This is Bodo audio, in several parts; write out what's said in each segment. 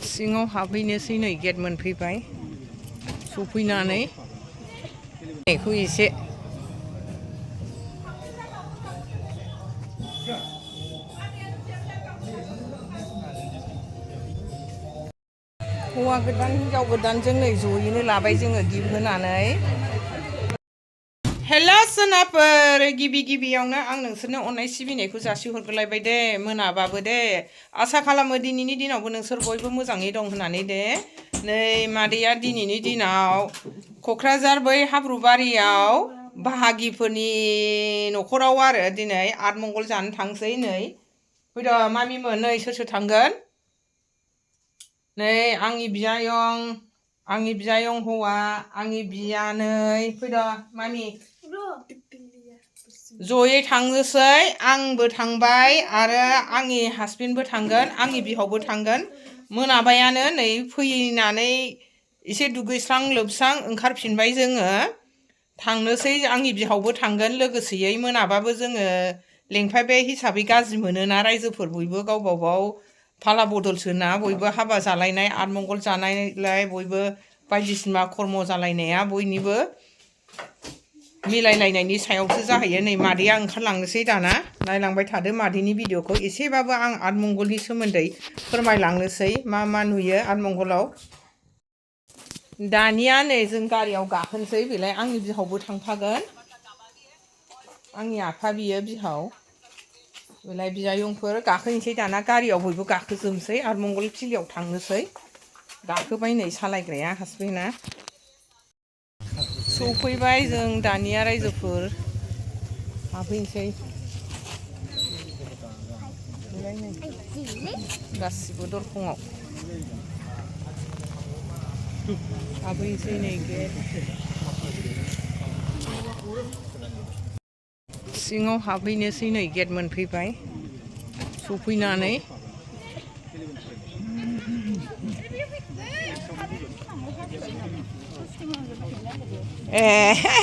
सिङाव हाबहैनोसै नै गेट मोनफैबाय सफैनानै बेखौ एसे हौवा गोदान हिनजाव गोदानजों नै ज'यैनो लाबाय जोङो गिफ्ट होनानै हेल' सोनाफोर गिबियावनो आं नोंसोरनो अननाय सिबिनायखौ जासिहरग्रोलायबाय दे मोनाबाबो दे आसा खालामो दिनैनि दिनावबो नोंसोर बयबो मोजाङै दं होननानै दे नै मादैया दिनैनि दिनाव क'क्राझार बै हाब्रुबारियाव बाहागिफोरनि न'खराव आरो दिनै आथमंगल जानो थांसै नै फैद' मामिमोन नै सोर थांगोन नै आंनि बिजायं हौवा आंनि बियानै फैद' मामि जयै थांनोसै आंबो थांबाय आरो आंनि हासबेन्डबो थांगोन आंनि बिहावबो थांगोन मोनाबायानो नै फैनानै एसे दुगैस्रां लोबस्रां ओंखारफिनबाय जोङो थांनोसै आंनि बिहावबो थांगोन लोगोसेयै मोनाबाबो जोङो लेंफायबाय हिसाबै गाज्रि मोनोना रायजोफोर बयबो गावबागाव फाला बदलसोना बयबो हाबा जालायनाय आथमंगल जानायलाय बयबो बायदिसिना खर्म जालायनाया बयनिबो मिलायलायनायनि सायावसो जाहैयो नै मादैया ओंखारलांनोसै दाना नायलांबाय थादो मादैनि भिडिअखौ एसेबाबो आं आथमंगलनि सोमोन्दै फोरमायलांनोसै मा नुयो आथमंगलाव दानिया नै जों गारियाव गाखोनोसै बेलाय आंनि बिहावबो थांफागोन आंनि आफा बियो बिहाव बेलाय बिजायंफोर गाखोनोसै दाना गारियाव बयबो गाखोजोबनोसै आथमंगल थिलियाव थांनोसै गाखोबाय नै सालायग्राया हासबेन्डआ सफैबाय जों दानिया रायजोफोर हाबहैनोसै गासिबो दरखङाव हाबहैनोसै नै गेट सिङाव हाबहैनोसै नै गेट मोनफैबाय सफैनानै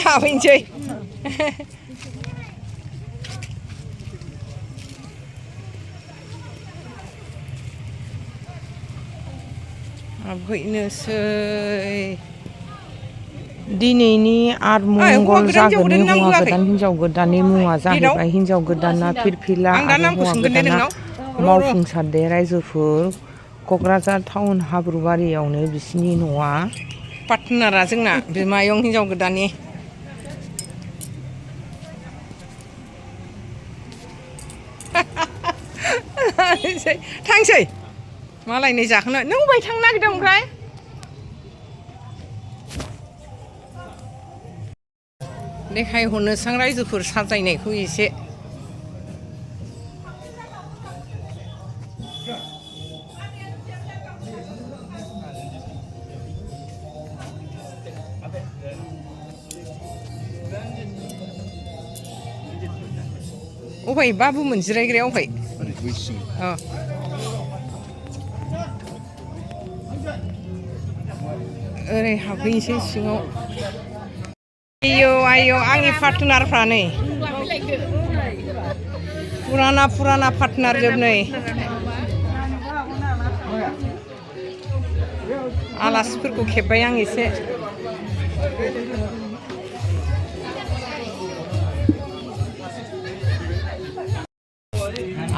हाबहैनोसै हाबहैनोसै दिनैनि आथमंगल जागोननि हौवा गोदान हिनजाव गोदाननि मुङा जाहैबाय हिनजाव गोदाना फिरफिला आरो हौवा गोदाना मावफुंसार रायजोफोर क'क्राझार टाउन हाब्रुबारियावनो बिसिनि न'आ पार्टनारा जोंना बिमायं हिनजाव गोदाननि थांसै मालायनि जाखोना नों बहाय थांनो नागिरदों ओमफ्राय देखायहरनोसां रायजोफोर साजायनायखौ एसे अबहाय बाबुमोन जिरायग्राया अबहाय ओरै हाबहैनोसै सिङाव आयौ आंनि पार्टनारफ्रा नै फुराना पार्टनार जोब नै आलासिफोरखौ खेबबाय आं एसे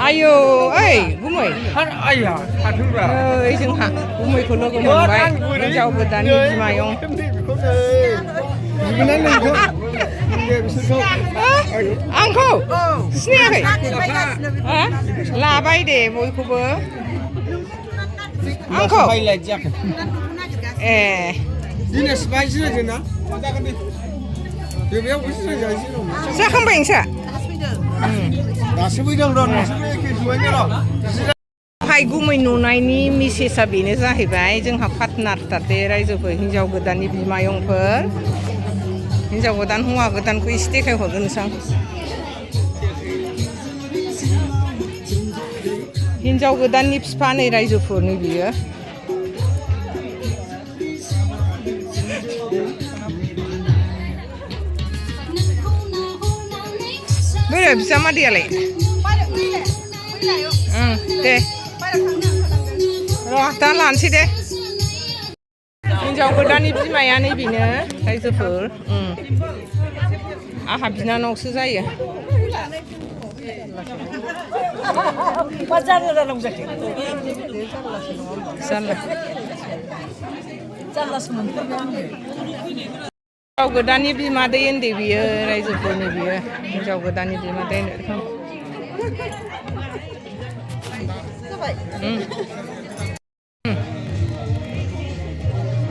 आयौ ओइ गुमै ओइ जोंहा गुमैखौ लोगो मोनबाय हिनजाव गोदाननि बिमायं आंखौ सिनायाखै लाबाय दे बयखौबो आंखौ जाखांबाय नोंसा हाय गुमै नुनायनि मेसेजआ बेनो जाहैबाय जोंहा पार्टनार थारदे रायजोफोर हिनजाव गोदाननि बिमायंफोर हिनजाव गोदान हौवा गोदानखौ एसे देखायहरगोनसां हिनजाव गोदाननि बिफा नै रायजोफोरनि बियो बोरो बिजामादैयालाय दे र' दा लानोसै दे हिनजाव गोदाननि बिमाया नैबेनो रायजोफोर आंहा बिनानावसो जायो हिनजाव गोदाननि बिमादै उन्दै बियो रायजोफोरनि बियो हिनजाव गोदाननि बिमादै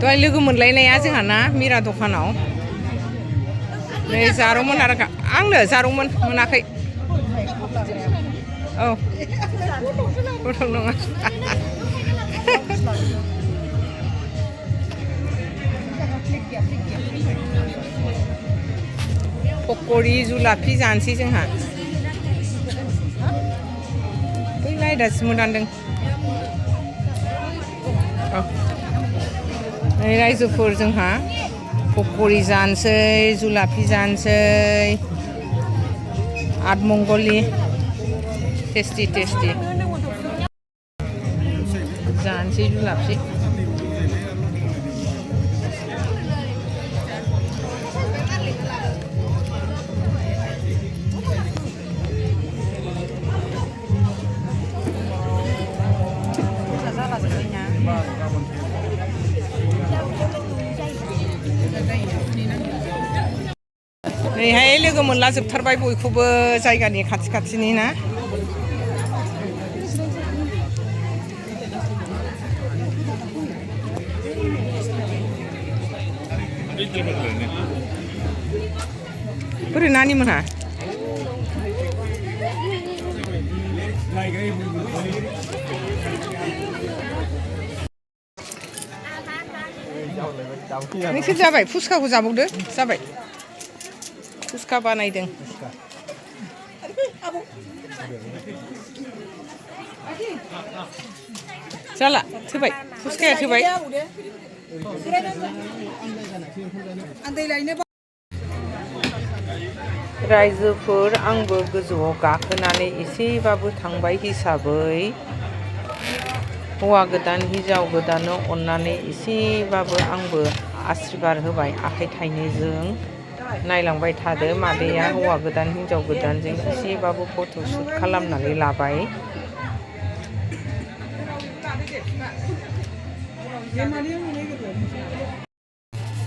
दहाय लोगो मोनलायनाया जोंहा ना मिरा दखानाव नै जारौमोन आरो आंनो जारौमोन मोनाखै औ गथ' नङा पक'रि जुलाफि जानोसै जोंहा बै नायदासो मोदानदों औ नै रायजोफोर जोंहा पक'रि जानोसै जुलाफि जानोसै आथमंगलनि टेस्टि जानोसै जुलाफि नैहाय लोगो मोनला जोबथारबाय बयखौबो जायगानि खाथि खाथिनि ना बोरै नानि मोनहा नोंसोर जाबाय फुसखाखौ जाबावदो जाबाय फुसखा बानायदों जाला थोबाय फुसखाया थोबाय रायजोफोर आंबो गोजौआव गाखोनानै एसेबाबो थांबाय हिसाबै हौवा गोदान हिनजाव गोदाननो अननानै एसेबाबो आंबो आशीर्बाद होबाय आखाइ थाइनैजों नायलांबाय थादो मादैया हौवा गोदान हिनजाव गोदानजों एसेबाबो फट' शुट खालामनानै लाबाय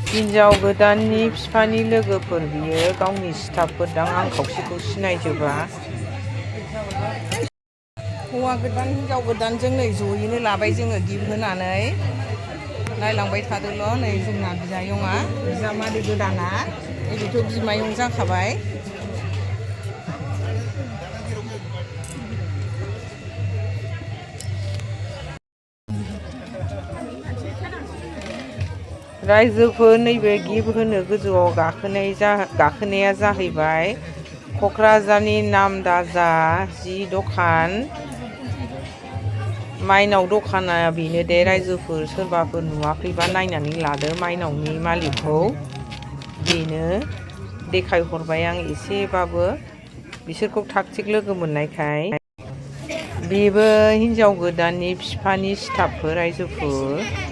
हिनजाव गोदाननि बिफानि लोगोफोर बियो गावनि स्टाफफोर दां आं खावसेखौ सिनायजोबा हौवा गोदान हिनजाव गोदानजों नै जयैनो लाबाय जोङो गिफ्ट होनानै नायलांबाय थादोल' नै जोंना बिजायंआ बिजामादै गोदाना बेथ' बिमायं जाखाबाय रायजोफोर नैबे गिफ्ट होनो गोजौआव गाखोनाया जाहैबाय क'क्राझारनि नामदाजा जि दखान माइनाव दखाना बेनो दे रायजोफोर सोरबाफोर नुवाखैबा नायनानै लादो माइनावनि मालिकखौ बेनो देखायहरबाय आं एसेबाबो बिसोरखौ थाग थिग लोगो मोननायखाय बेबो हिनजाव गोदाननि बिफानि स्टाफफोर रायजोफोर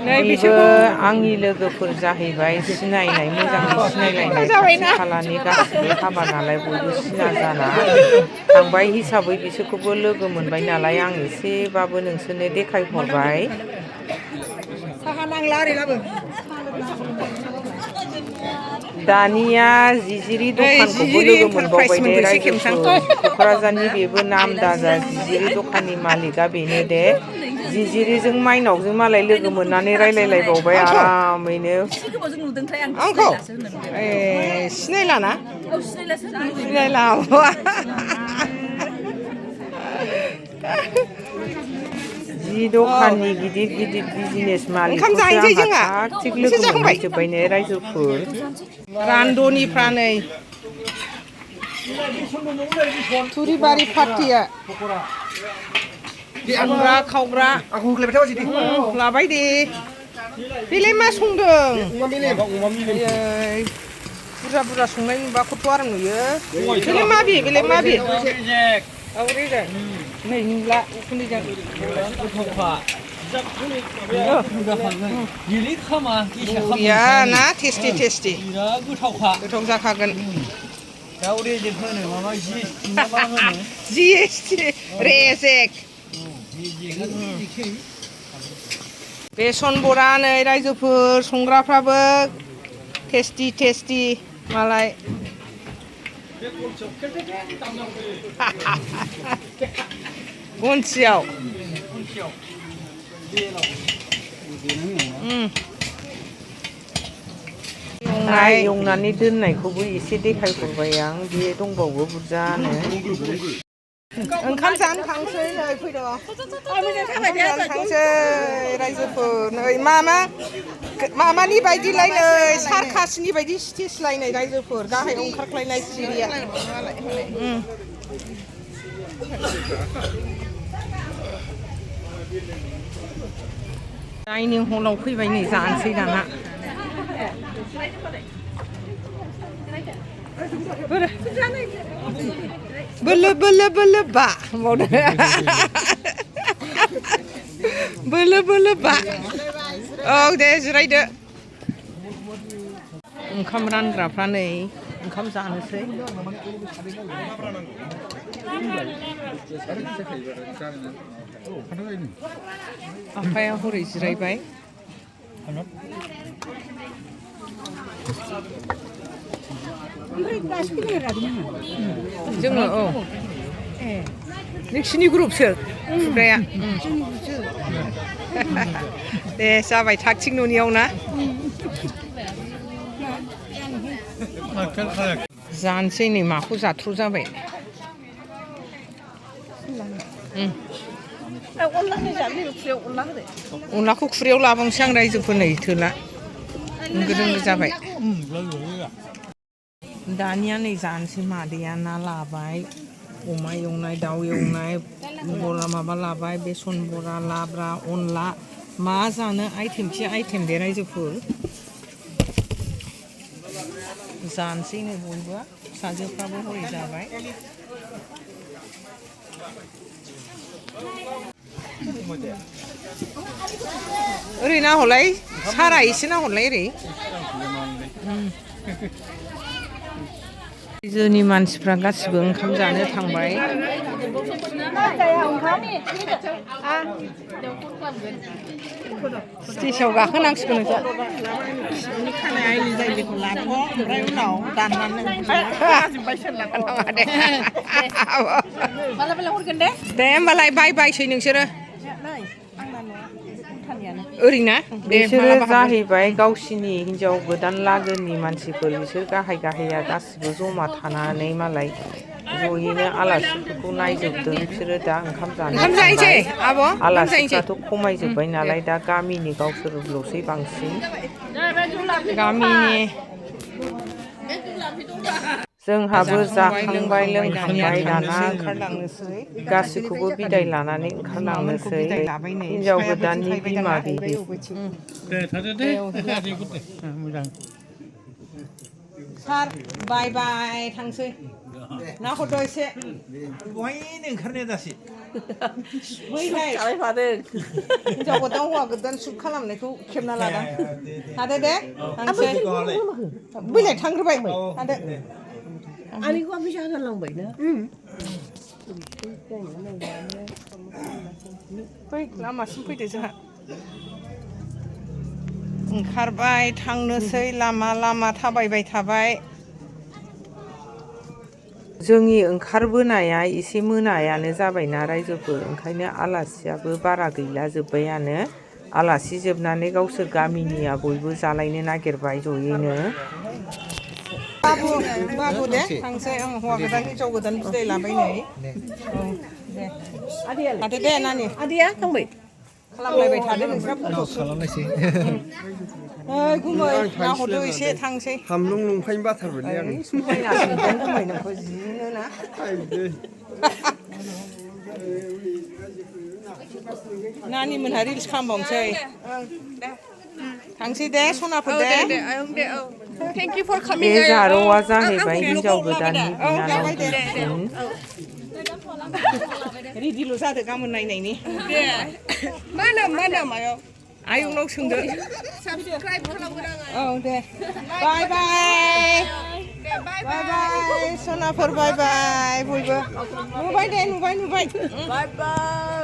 बेबो आंनि लोगोफोर जाहैबाय सिनायनाय मोजाङै सिनायलायनाय खाथि खालानि गासिबो हाबा नालाय बयबो सिना जाना थांबाय हिसाबै बिसोरखौबो लोगो मोनबाय नालाय आं एसेबाबो नोंसोरनो देखायहरबाय दानिया जिजिरि दखानखौबो लोगो मोनबावबाय दे रायजोफोर क'क्राझारनि बेबो नामदाजा जिजिरि दखाननि मालिकआ बेनो दे जिजिरिजों माइनावजों मालाय लोगो मोननानै रायलायलायबावबाय आरामैनो आंखौ सिनायलाना सिनायला जि दखाननि गिदिर गिदिर बिजनेस मालिकखौसो आंहा थाग थिग लोगो मोनहैजोब्बाय ने रायजोफोर रान्दनिफ्रा नै थुरिबारि पार्टिया संग्रा खावग्रा लाबाय दे बेलाय मा संदों बुरजा बुरजा संनाय नुबा खथ' आराम नुयो बेलाय मा बे नै नुला उखुन्दैजों बरिया ना टेस्टि टेस्टि बिराद गोथावखा गोथाव जाखागोन दाउ रेजेक होनो माबा जिएसटि ना मा होनो जिएसटि रेजेक बेसन बरा नै रायजोफोर संग्राफ्राबो टेस्टि टेस्टि मालाय गनसियाव एवनानै दोननायखौबो एसे देखायहरबाय आं बे दंबावो बुरजानो ओंखाम जानो थांसै नै फैद' थांसै रायजोफोर नै मामानि बायदिलाय नै सारकासनि बायदि स्टेजलाय नै रायजोफोर गाहायाव ओंखारख्लायनाय सिरिया डाइनिं हलाव फैबाय नै जानोसै दाना बोलो बोलो बोलो बा बोलो बोलो बा औ दे जिरायदो ओंखाम रानग्राफ्रा नै ओंखाम जानोसै आफाया हरै जिरायबाय जोङो औ नोंसिनि ग्रुपसो खुगाया दे जाबाय थागथिग न'नियाव ना जानोसै नै माखौ जाथ्र' जाबाय अनलाखौ खुरैयाव लाबांसै आं रायजोफोर नै थोला होंगो दोंगो जाबाय दानिया नै जानोसै मादैया ना लाबाय अमा एवनाय दाउ एवनाय माबा लाबाय बेसन बरा लाब्रा अनला मा जानो आइटेमखि आइटेम दे रायजोफोर जानोसै नै बयबो फिसाजोफ्राबो हरै जाबाय ओरै नाहरलाय सारा एसे नाहरलाय ओरै रायजोनि मानसिफ्रा गासिबो ओंखाम जानो थांबाय स्टेजआव गाखोनांसिगोन खानाय आइलि जायलिखौ लाथ' ओमफ्राय उनाव दाननानै दे होमबालाय बाय बायसै नोंसोरो ओरैना बिसोरो जाहैबाय गावसिनि हिनजाव गोदान लागोनि मानसिफोर बिसोर गाहाय गाहाया गासिबो जमा थानानै मालाय जयैनो आलासिफोरखौ नायजोबदों बिसोरो दा ओंखाम जानो थांबाय आलासिफ्राथ' खमायजोब्बाय नालाय दा गामिनि गावसोरल'सै बांसिन गामिनि जोंहाबो जाखांबाय लोंखांबाय दाना ओंखारलांनोसै गासैखौबो बिदाय लानानै ओंखारलांनोसै हिनजाव गोदाननि बिमा बिबि सार बाय बाय थांसै ना हरद' एसे बहायनो ओंखारनाया दासो बैलाय हिनजाव गोदान हौवा गोदान सुट खालामनायखौ खेबना लादां थादो दे थांसै बैलाय थांग्रोबाय थादो आंनिखौ फैसा होलांबाय ना फै लामासिम फैदो जोंहा ओंखारबाय थांनोसै लामा लामा थाबायबाय थाबाय जोंनि ओंखारबोनाया एसे मोनायानो जाबायना रायजोफोर ओंखायनो आलासियाबो बारा गैला जोब्बायानो आलासि जोबनानै गावसोर गामिनिया बयबो जालायनो नागिरबाय जयैनो बाबु दे थांसै आं हौवा गोदान हिनजाव गोदान बिदाय लाबाय नै औ दे थादो दे नानि आदैया थांबाय खालामलायबाय थादो नोंस्रा खालामनायसै गुमै ना हरदो एसे थांसै हामलं लंफायनो बाथारबायलै आं समायनासिन गुमै नोंखौ जिनो ना नानि मोनहा रिल्स खालामबावनोसै थांसै दे सनाफोर दे बे जारौआ जाहैबाय हिनजाव गोदाननि बिनानाव रेडिल' जादो गाबोन नायनायनि दे मा नाम मायाव आयंनाव सोंदो साबसक्राइब खालामगोन आङो औ दे बाय बाय बाय बाय सनाफोर बाय बाय बयबो नुबाय दे नुबाय बाय बाय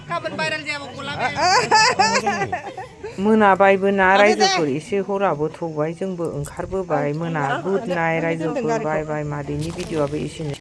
गाबोन भाइरेल जायाबा गला मोनाबायबो ना रायजोफोर एसे हराबो थौबाय जोंबो ओंखारबोबाय मोना गुड नाइट रायजोफोर बाय बाय मादैनि भिडिअ'आबो एसेनो